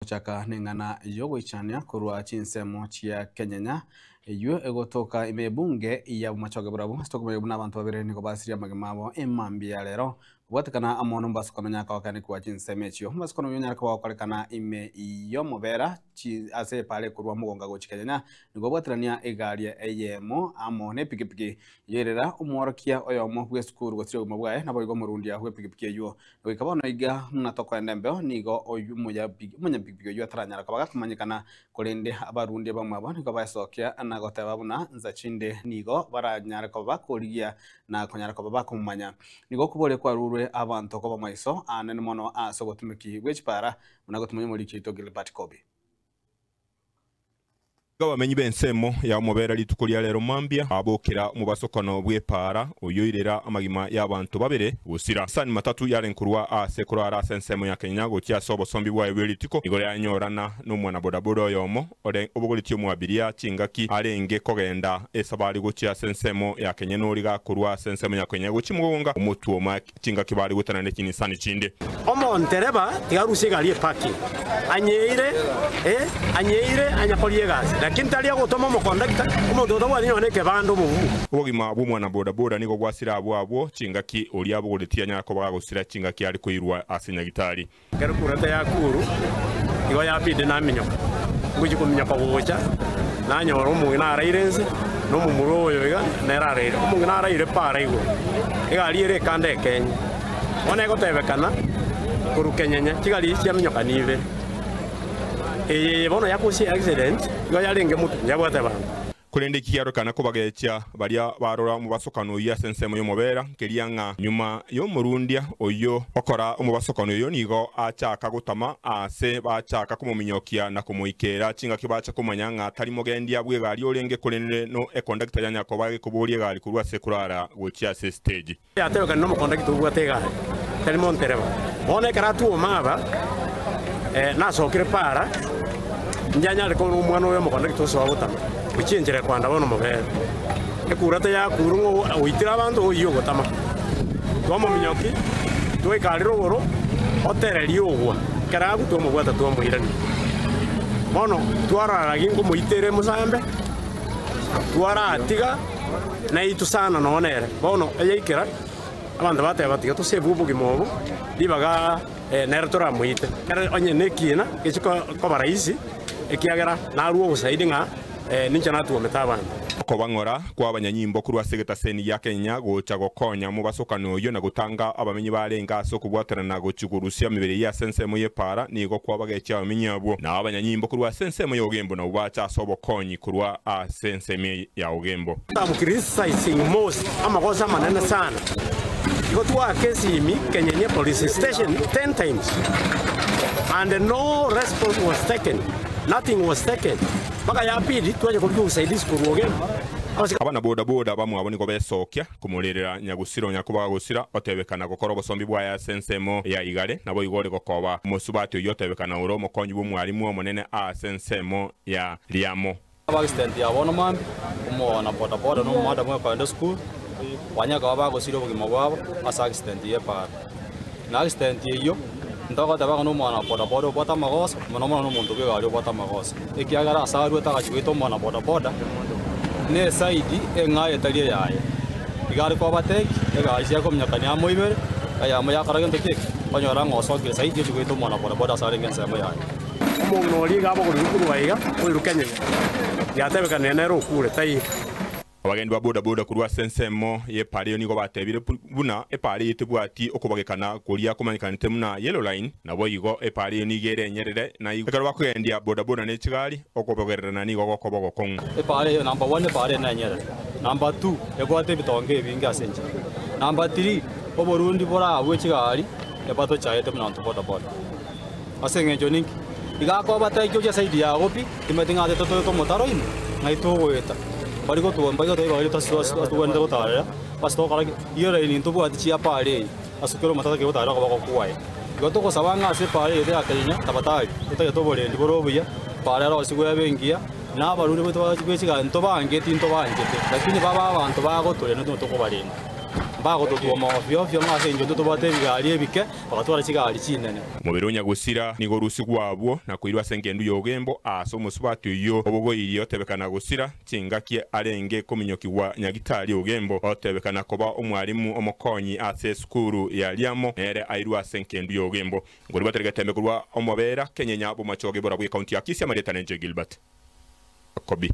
Gochaka neng'ana y'ogoichania korwa chinsemo chia Kenyenya, eyio egotoka ime y'ebunge ya Bomachoge Borabu. Ase tokomanya buna abanto babere nigo basirie amagima abo emambia ya rero, kobwatekana amo nomobasukano onyare kobakanekwa chinsemo echio. Omobasukano oyio onyare koba gokorekana ime y'omobera chi ase epaara ekorwa Mogonga gochia Kenyenya, nigo obwaterania egari eyemo amo nepikipiki Yoirera omworokia oyomo bw'esukuru gosiria obogima bwaye, naboigo omorundia bw'epikipiki eyio. Goika bono iga, buna tokoenda embeo, nigo oyio omonyapikipiki oyio ataranyara koba gakomanyekana, korende abarundia bamwabo nigo baesokia na goteba buna nsa chinde nigo baranyare koba bakorigia na konyara koba bakomomanya. Nigo okoboria kwarurwe abanto koba maiso aanene mono ase obotumiki bwe chipara, buna gotumanya omoriki oito Gilbert Kobi. Abamenyi b'ensemo ya omobera rituko ria rero mambia babokera omobasokano bw'epaara oyoirera amagima y'abanto babere gosira. Sani matatu yarenge korwa aase korara ase ensemo ya Kenya gochia ase obosombi bwaye bwe rituko nigo yanyorana nomwanabodaboda oyomo ore obogoretie omoabiria chingaki arenge kogenda esabari gochia ase ensemo ya Kenya nori gakorwa ase ensemo ya Kenya gochia mogonga omotwoma Chingaki bare goetana ne chinisani chinde. Omontereba tiga arusie egari epaki, anyeire, ee, anyeire anyakorie egasi, lakini tari agotoma omokondakta, omonto otabwati nonya nekebanda omobuo. Obogima bw'omwana bodaboda nigo bwasira abwo abwo chingaki oria abogoretie anyare koba gagosira chingaki are koirwa ase nyagitari. Ekero kurata yakuru, igo yabide naminyoka, ngochia kominyoka gocha, nanyora omong'ina araire inse, na omomura oyo iga nere araire. Omong'ina araire para igoro, egari ere ekanda ekenye. Bono egotebekana, korwa kenyenya chigari echi chiaminyokania ibere. Eye bono yakosia accident, igo yarenge motwe, yabwate abanto. Korende eki kiarokana kobagechia baria barora omobasokano oyio ase ensemo y'omobera, nkeria ng'a nyuma y'omorundia oyio okora omobasokano oyio nigo achaka gotama aase bachaka komominyokia na komoikeera chingaki bacha komanya ng'a tari mogendia bw'egari orenge korende no ekondakita yanya koba gekoboria egari korwa ase korara gochia ase esiteji. Yatebekana nomokondakita obwate egari, tari montereba. Bono ekero atwoma aba, nasokire para, inche anyare kobona omwana oyo omokondakita osoa gotama, gochia enchera ekoanda bono mobere. Ekura teyakure ng'a oitire abanto oyio ogotama. Twamominyokia, twaika aria rogoro, otereria ogwa, ekero agwa twamobwata twamoirania. Bono twarora ginkomoitera emosambe, twaratiga. Naitwe sana nonya nere. Bono eyaikera, abanto bateba, Tiga tosebwe obogima obo, ribaga nere toramoite. Ere onye nekiina gechie koba rahisi, ekiagera narue obosaidi ng'a ninche natwomete abanto. Okobang'ora kw'abanyanyimbo korwa ase egetaseni gia Kenya gocha gokonya omobasokano oyio na gotanga abamenyi barenge ase okobwatanana gochia korusia emebere eyio ase ensemo y'epaara nigo kwabagechia abamenyi abwo. Na abanyanyimbo korwa ase ensemo y'ogembo nabwo bacha ase obokonyi korwa ase ensemo ya Ogembo. I'm criticizing most amagoso amanene sana. Igo twaaka esimi Kenyenye police station 10 times and no response was taken, nothing was taken. Mpaka ya pili twacha korigia usaidizi korwa Ogembo. Abana boda boda bamwabo nigo besokia komorerera nyagusira onya koba gosira otebekana gokora obosombi bwaye ase ensemo ya igare, naboigo ore gokoba omosubati oyio otebekana ore omokonyi bw'omwalimu omonene ase ensemo ya Riamo. Accident ya bono mambia, omwana boda boda na omomada bwe kogenda esukuru, banyare koba bagosiria obogima bwabo ase accident ye epara. Na accident eyio, ntogoteba ng'a na omwana boda boda obwate amagoso, mono mono na omonto bwa egari obwate amagoso, ekiagera ase aruete agachia goita omwana boda boda, na eside eng'ao etari eyaye. Iga are kobateki, egari chiakominyokania amo ibere, eyemo yakora gento ki eke, onyora ng'a osokire saidi ochia goita omwana boda boda ase arenge ensemo yaye. Omong'ina oria iga abogorirwe korwa aiga oiruke nyuma, yatebekana nere okure, taiyo. Abagendi ba bodaboda korwa ase ensemo y'epaara eyio nigo batebire buna epaara eyio tebwati okobagekana koria komanyekanete buna yellow line, naboigo epaara eyio nigo ere enyerere na igo ekero bakogendia bodaboda ne chigari okobogererana nigo gokoba ogokong'u. Epaara eyio number one epaara eye nenyerere, number two ebwate ebitonga ebinge ase enchera, number three oborundi borabue chigari ebatochaete buna intwe bodaboda. Ase engencho ninki? Iga akobatebia gochia saidi yago pi, timanyeti ng'a ase totoete omotaro ime, ng'ai togoeta. Mbari gotuba mbari goteba iga riria togwenerete gotarera, ase togokora ki? Iyo laini ntobwati chia paara eye, ase kera omonto atagete gotarera okoboko kwaye. Igo togosaba ng'a ase epaara eye ya Kenya, tafadhali, totagete oborendi bore obuya, epaara erosigwe ebe engiya, na abarwani baito be chigari ntobangeti ntobanchete, lakini babe abanto bagotorenda intwe tokobarenda. Mbagototwoma ofio ofio ng'a ase eng'encho intwe tobwate ebigari ebike, bagatwara chigari chinene. Omobere o nyagosira nigo orusigwe abwo na koirwa ase engendu y'ogembo aase omosubati oyio obogoirie otebekana gosira chingaki arenge kominyokigwa nyagitari ogembo otebekana koba omwalimu omokonyi ase esukuru ya Riamo nere airwe ase engendu y'ogembo. Ngoribatera getembe korwa omobera kenyenya bomachoge borabwo ekaunti ya Kisii amarieta nenche Gilbert Kobi.